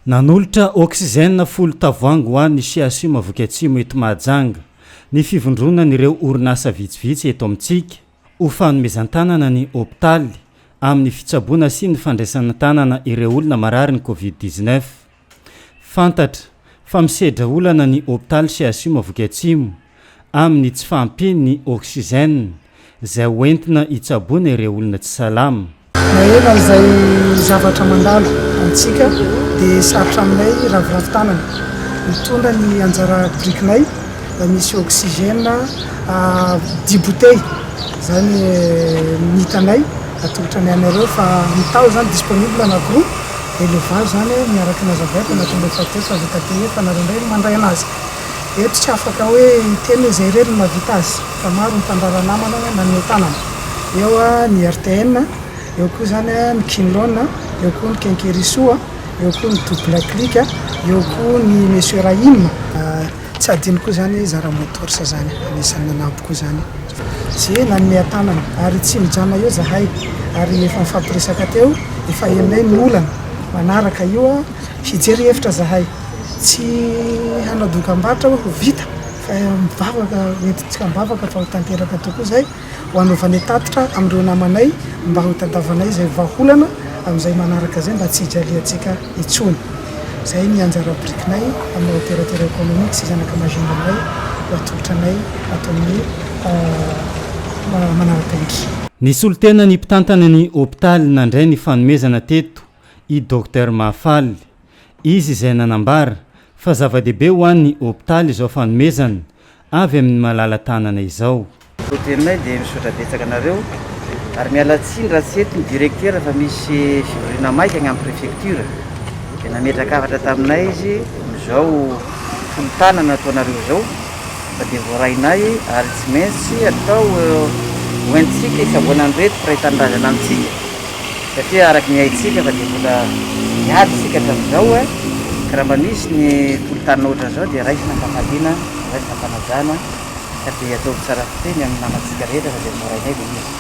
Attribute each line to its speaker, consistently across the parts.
Speaker 1: Nanolotra oxygène folo tavoahangy ho an'ny CHU Mahavoky Atsimo eto Mahajanga ny fivondronan'ireo orinasa vitsivitsy eto amintsika ho fanomezan-tanana ny hopitaly amin'ny fitsaboana sy ny fandraisana an-tanana ireo olona marary ny Covid 19. Fantatra fa misedra olana ny hopitaly CHU Mahavoky Atsimo amin'ny tsy fahampian'ny oxygène izay hoentina hitsaboana ireo olona tsy salama.
Speaker 2: Na ela izay zavatra mandalo amintsika dia sarotra aminay raviravy tanana mitondra ny anjara birikinay mba misy oxygène dix bouteilles zany ny hitanay atolotra ny anareo fa ny taho zany disponible anakiroa dia le valo zany miaraka nazavaiko anatin'ilay facture fa vita payer fa nareo indray no mandray anazy eto tsy afaka hoe hiteny hoe zay irery no mahavita azy fa maro ny mpandraharaha namana nanome tanana. Eo ny RTN, eo koa izany ny Kinlon, eo koa ny Kenkerisoa, eo koa ny Double Click, eo koa ny Monsieur Rahim. Tsy hadino koa izany Zara Motors izany, anisan'ny nanampy koa izany. Ze nanome an-tanana ary tsy mijanona eo zahay ary efa nifampiresaka teo, efa henonay ny olana manaraka io, hijery hevitra zahay, tsy hanao dokambarotra hoe ho vita fa mivavaka, hoentintsika am-bavaka fa ho tanteraka tokoa izay. ho hanaovanay tatitra amin'ireo namanay mba ho tadavanay izay vahaolana amin'izay manaraka izay mba tsy hijaliantsika intsony. Izay ny anjara birikinay amin'ny maha opérateur économique sy zanaka Majunga anay ho atolotra anay ato amin'ny manara-penitra.
Speaker 1: Nisolo tena ny mpitantana ny hopitaly nandray ny fanomezana teto i Docteur Mahafaly. Izy izay nanambara fa zava-dehibe ho an'ny hopitaly izao fanomezana avy amin'ny malala-tanana izao.
Speaker 3: Voateninay dia misaotra betsaka anareo ary miala tsiny raha tsy eto ny directeur fa misy fivoriana maika any amin'ny préfecture dia nametraka hafatra taminay izy amin'izao tolo-tanana ataonareo izao fa dia voarainay ary tsy maintsy atao hoentintsika hitsaboana an'ireto mpiray tanindrazana amintsika satria araka ny haintsika fa dia mbola miady isika hatramin'izao e, ka raha mba misy ny tolo-tanana ohatran'izao dia raisina am-pafaliana, raisina am-panajana ka dia ataovy tsara fiteny amin'ny namantsika rehetra fa dia voarainay ilay izy.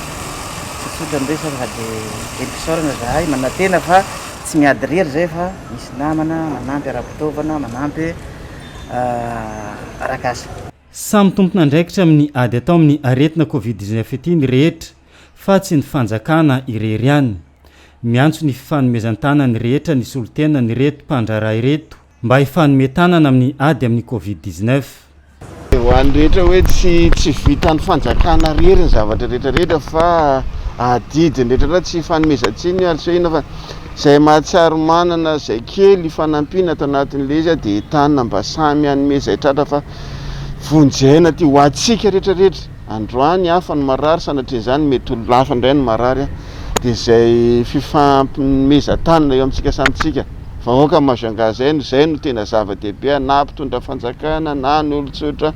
Speaker 3: Tsotsotra ny resaka fa dia velom-pisaorana izahay, manantena fa tsy miady irery izay fa misy namana manampy ara-pitaovana, manampy arak'asa.
Speaker 1: Samy tompon'andraikitra amin'ny ady atao amin'ny aretina Covid 19 ity ny rehetra fa tsy ny fanjakana irery ihany. Miantso ny fifanomezan-tanan'ny rehetra ny solontenan'ireto mpandraharaha ireto mba hifanome tanana amin'ny ady amin'ny Covid 19.
Speaker 4: Ho an'ny rehetra hoe tsy tsy vitan'ny fanjakana irery ny zavatra rehetra rehetra fa adidin'ny rehetra rehetra tsy hifanomezan-tsiny ary tsy hoe inona fa izay mahatsiaro manana izay kely hifanampiana ato anatin'ilay izy dia entanina mba samy hanome izay tratra fa vonjy aina ity ho antsika rehetra rehetra. Androany hafa ny marary sanatria izany mety olona hafa indray no marary dia izay fifampimezan-tanana eo amintsika samy tsika vahoaka Majunga izay no izay no tena zava-dehibe na mpitondra fanjakana na ny olon-tsotra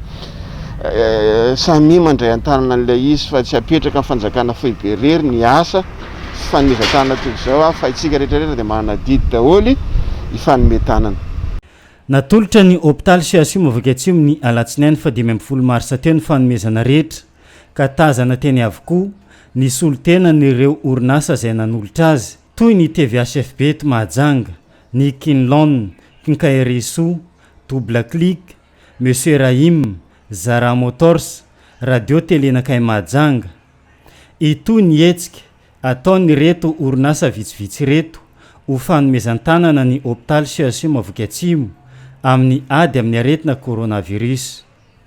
Speaker 4: samia mandray an-tanana an'ilay izy fa tsy apetraka amin'ny fanjakana foibe irery ny asa fifanomezan-tanana toy izao fa isika rehetra rehetra dia manana adidy daholo hifanome tanana.
Speaker 1: Natolotra ny hopitaly CHU Mahavoky Atsimo ny alatsinainy faha 15 marsa teo ny fanomezana rehetra ka tazana teny avokoa ny solontenan'ireo orinasa izay nanolotra azy toy ny TVHFB eto Mahajanga, ny Kinlon, Quincaillerie Soa, Double Click, Monsieur Rahim, Zara Motors, Radio Télé Nakay Mahajanga. Hitohy ny hetsika Ataon'ireto orinasa vitsivitsy ireto ho fanomezan-tanana ny hopitaly CHU Mahavoky Atsimo amin'ny ady amin'ny aretina coronavirus.